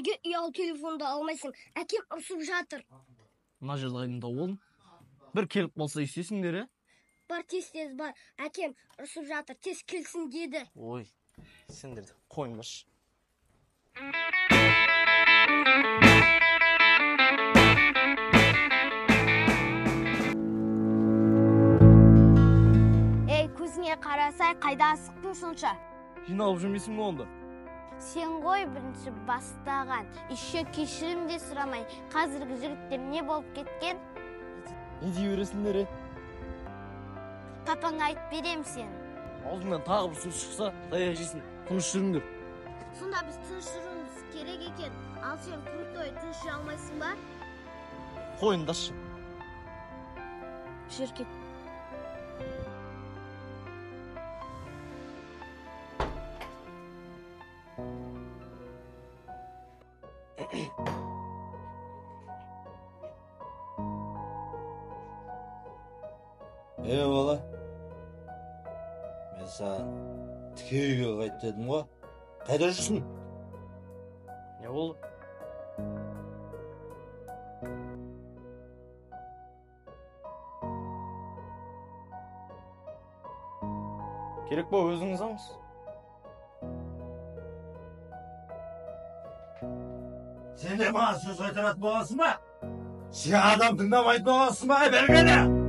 Неге ұялы телефонды алмайсың? Әкем ұрсып жатыр. Мына жерде қайдан тауып алдың? Бір келіп қалса істейсіңдер, е? Бар, тез-тез бар. Әкем ұрсып жатыр, тез келсін деді. Ой, сендер де қойыңдаршы. Ей, көзіңе қарасай, қайда асықтың сонша? Жиналып жүрмейсің бе онда? Сен ғой бірінші бастаған. Еще кешірім де сұрамай. Қазіргі жігіттер не болып кеткен? Не дей бересіңдер, е? Папаңа айтып берем сен. Аузыңнан тағы бір сөз шықса, таяқ жейсің. Тыныш жүріңдер. Сонда біз тыныш жүруіміз керек екен. Ал сен крутой тыныш жүре алмайсың ба? Қойыңдаршы. Жүр кет. Ей бала, мен саған тіке үйге қайт дедім ғой. Қайда жүрсің? Не болды? Керек ба, өзіңіз алыңыз. Сен де маған сөз қайтаратын боласың ба? Сен адам тыңдамайтын боласың ба? Бергені!